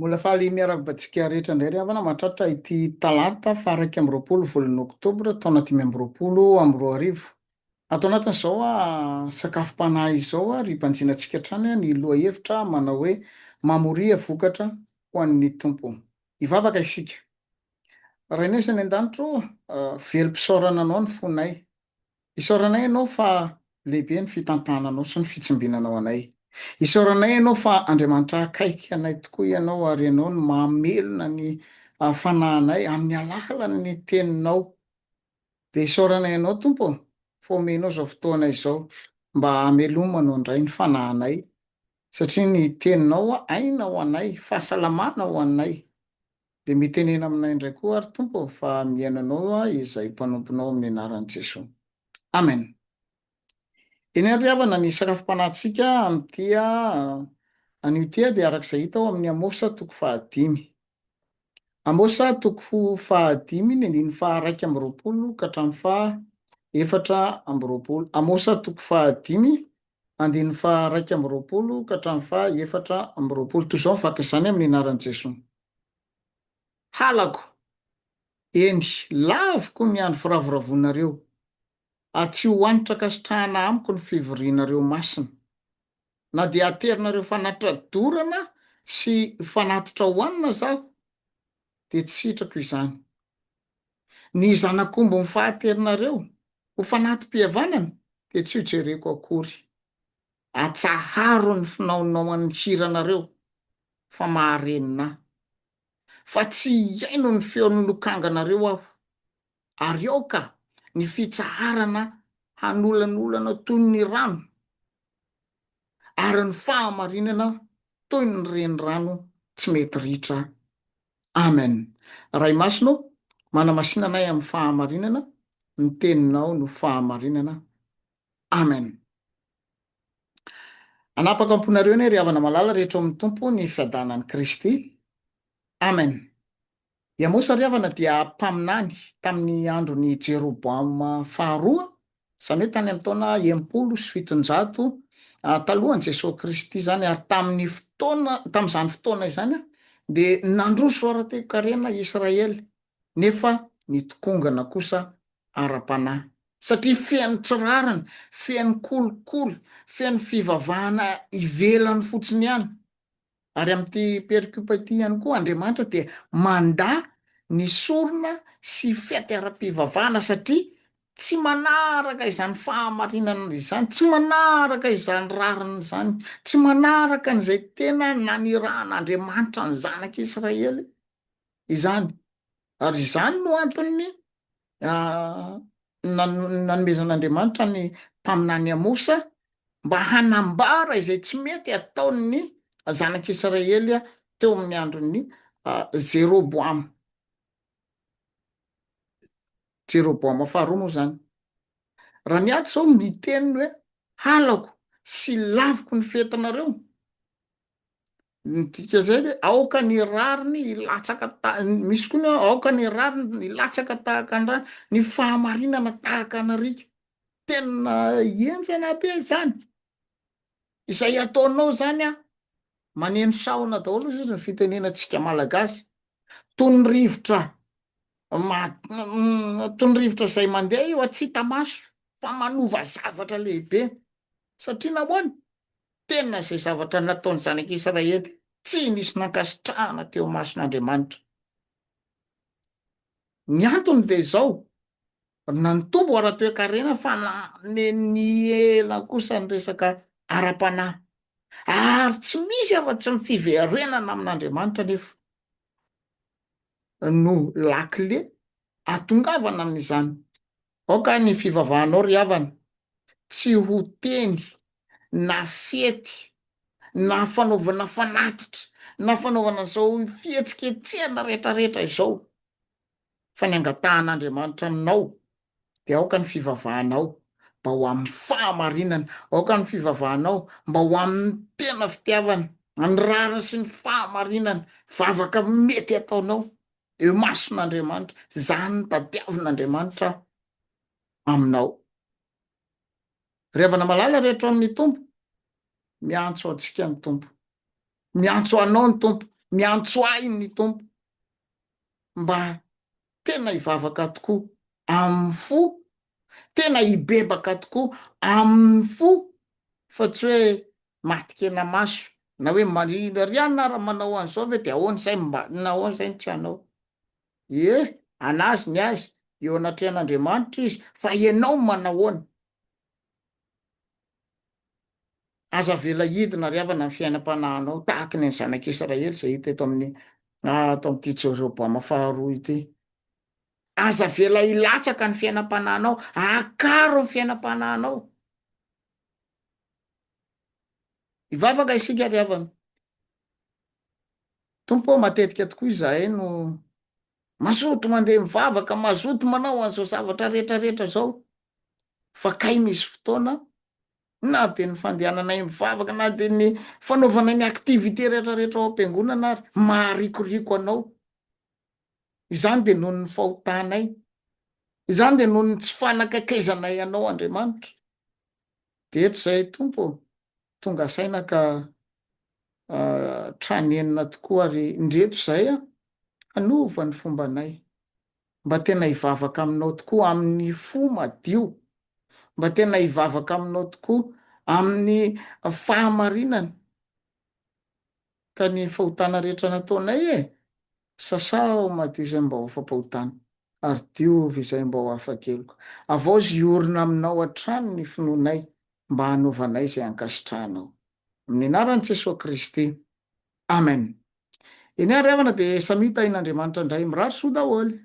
Mbola faly miarahaba antsika rehetra indray ry havana mahatratra ity talata faha 21 volana oktobra taona 2025. Ato anatin'izao sakafom-panahy izao ary hibanjinantsika hatrany ny lohahevitra manao hoe Mamoria vokatra ho an'ny Tompo. Hivavaka isika. Rainay izay any an-danitra ô, velom-pisaorana anao ny fonay. Isaoranay Ianao fa lehibe ny fitantananao sy ny fitsimbinanao anay. Isaoranay Ianao fa Andriamanitra akaiky anay tokoa Ianao ary Ianao no mamelona ny fanahinay amin'ny alalan'ny Teninao. Dia isaoranay Anao Tompo ô, fa omenao izao fotoana izao mba hamelomanao indray ny fanahinay satria ny Teninao aina ho anay, fahasalamana ho anay. Dia mitenena aminay indray koa ary Tompo ô fa mihaino Anao aho izay mpanomponao amin'ny anaran'i Jesoa. Amen. Eny ary ry havana ny sakafom-panahintsika amin'ity anio ity dia araka izay hita ao amin'ny Amosa toko fahadimy. Amosa toko fahadimy ny andininy faha 21 ka hatramin'ny faha 24. Amosa toko fahadimy andininy faha 21 ka hatramin'ny faha 24. Toy izao ny vaky izany amin'ny anaran'i Jesoa. Halako, eny, laviko ny andro firavoravoanareo, ary tsy ho hanitra ankasitrahana amiko ny fivorianareo masina. Na dia aterinareo fanatitra dorana sy fanatitra hohanina aza aho, dia tsy sitrako izany. Ny zanak'omby mifahaterinareo ho fanati-pihavanana dia tsy hojereko akory. Atsaharo ny finaonaoan'ny hiranareo fa maharenina ahy. Fa tsy hihaino ny feon'ny lokanganareo aho, ary aoka ny fitsaharana hanolanolana toy ny rano, ary ny fahamarinana toy ny renirano tsy mety ritra. Amen. Ray Masina ô, manamasina anay amin'ny fahamarinana, ny Teninao no fahamarinana. Amen. Hanapaka am-ponareo anie ry havana malala rehetra ao amin'ny Tompo ny fiadanan'i Kristy. Amen. I Amosa ry havana dia mpaminany tamin'ny andron'i Jeroboama faharoa, izany hoe tany amin'ny taona 760 talohan'i Jesoa Kristy izany, ary tamin'ny fotoana, tamin'izany fotoana izany dia nandroso ara-toekarena i Israely, nefa nitokongana kosa ara-panahy, satria feno tsy rariny, feno kolikoly, feno fivavahana ivelany fotsiny ihany. Ary amin'ity perikopa ity ihany koa, Andriamanitra dia mandà ny sorona sy fety ara-pivavahana satria tsy manaraka izany fahamarinana izany, tsy manaraka izany rariny izany, tsy manaraka an'izay tena nanirahan'Andriamanitra ny zanak'Israely izany. Ary izany no anton'ny nanomezan'Andriamanitra ny mpaminany Amosa mba hanambara izay tsy mety ataon'ny zanak'Israely teo amin'ny andron'ny Jeroboama. Jeroboama faharoa moa izany. Raha ny ato izao miteny hoe halako sy laviko ny fetinareo, Midika zay hoe aoka ny rariny hilatsaka ta-, misy koa ny hoe aoka ny rariny hilatsaka tahaka ny rano, ny fahamarinana tahaka ny riaka. Tena henjana be zany. Izay ataonao zany an, maneno sahona daholo hozy izy ny fitenenantsika malagasy. Toy ny rivotra ma- toy ny rivotra izay mandeha io an, tsy hita maso fa manova zavatra lehibe. Satria nahoana? Tena izay zavatra nataon'ny zanak'Israely tsy nisy nankasitrahana teo imason'Andriamanitra. Ny antony dia izao, nanitombo ara-toekarena fa nihena kosa ny resaka ara-panahy. Ary tsy misy afa-tsy ny fiverenana amin'Andriamanitra anefa no lakile ahatongavana amin'izany. Aoka ny fivavahanao ry havana tsy ho teny na fety na fanaovana fanatitra na fanaovana izao fihetsiketsehana rehetrarehetra izao fa ny angatahan'Andriamanitra aminao dia aoka ny fivavahanao mba ho amin'ny fahamarinana, aoka ny fivavahanao mba ho amin'ny tena fitiavana, ny rariny sy ny fahamarinana, vavaka mety ataonao eo imason'Andriamanitra, izany no tadiavin'Andriamanitra aminao. Ry havana malala rehetra ao amin'ny Tompo, miantso antsika ny Tompo. Miantso anao ny Tompo. Miantso ahy ny Tompo mba tena hivavaka tokoa amin'ny fo, tena hibebaka tokoa amin'ny fo fa tsy hoe matin-kena maso na hoe marina ry anona raha manao an'izao ve de ahoana izay mba nahoana izay no tsy hanao. Ie, an'azy ny azy, eo anatrehan'Andriamanitra izy, fa ianao manahoana? Aza avela hidina ry havana ny fiainam-panahinao tahaky ny an'ny zanak'Israely izay hita eto amin'ny ato amin'ity Jeroboama faharoa ity. Aza avela hilatsaka ny fiainam-panahinao, akaro ny fiainam-panahinao. Hivavaka isika ry havana. Tompo ô, matetika tokoa izahay no mazoto mandeha mivavaka, mazoto manao an'izao zavatra rehetra rehetra izao, fa kay misy fotoana na dia ny fandehananay mivavaka, na dia ny fanaovanay ny activité rehetra rehetra ao am-piangonana ary maharikoriko anao. Izany dia noho ny fahotanay. Izany dia noho ny tsy fanakaikaizanay anao Andriamanitra. Dia eto izahay Tompo ô, tonga saina ka tranenina tokoa ary indreto izahay hanova ny fombanay. Mba tena hivavaka aminao tokoa amin'ny fo madio. Mba tena hivavaka aminao tokoa amin'ny fahamarinana. Ka ny fahotana rehetra nataonay e, sasaho madio izay mba ho afa-pahotana, ary diovy izay mba ho afa-keloka. Avaozy hiorina aminao hatrany ny finoanay mba hanaovanay izay ankasitrahanao. Amin'ny anaran'i Jesoa Kristy. Amen. Eny ary havana dia samia tahin'Andriamanitra indray. Mirary soa daholo.